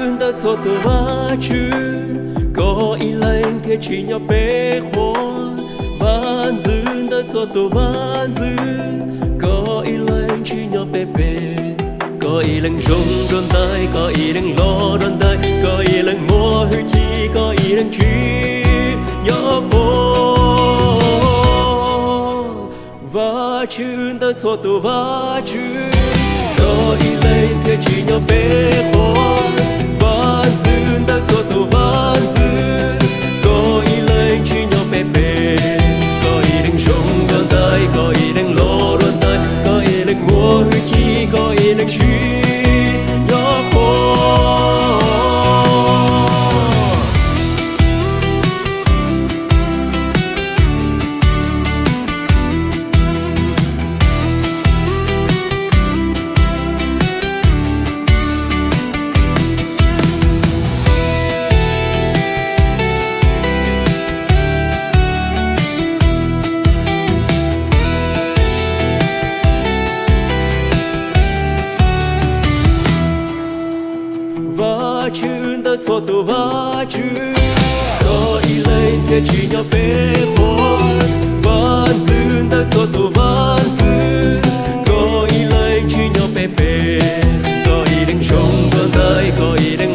Ntawm txhua tus Vajtswv, koj ib leeg thiaj tsim nyog peb qhuas. Vaj ntxwv ntawm txhua tus vaj ntxwv, koj ib leeg tsim nyog peb peb. Koj ib leeg zoo dua ntais, koj ib leeg hlob dua ntais, koj ib leeg muaj hwj chim, koj ib leeg tsim nyog qhuas. Vajtswv ntawm txhua tus Vajtswv, koj ib leeg thiaj tsim nyog peb qhuas. Vaj ntxwv ntawm txhua tus vaj ntxwv, koj ib leeg tsim nyog peb peb. Koj ib leeg zoo dua ntais, koj ib leeg hlob dua ntais, koj ib leeg muaj hwj chim, koj ib leeg tsim nyog qhuas. Vajtswv ntawm txhua tus Vajtswv, koj ib leeg thiaj tsim nyog peb qhuas. Vaj ntxwv ntawm txhua tus vaj ntxwv, koj ib leeg tsim nyog peb peb. Koj ib leeg zoo dua ntais, koj ib leeg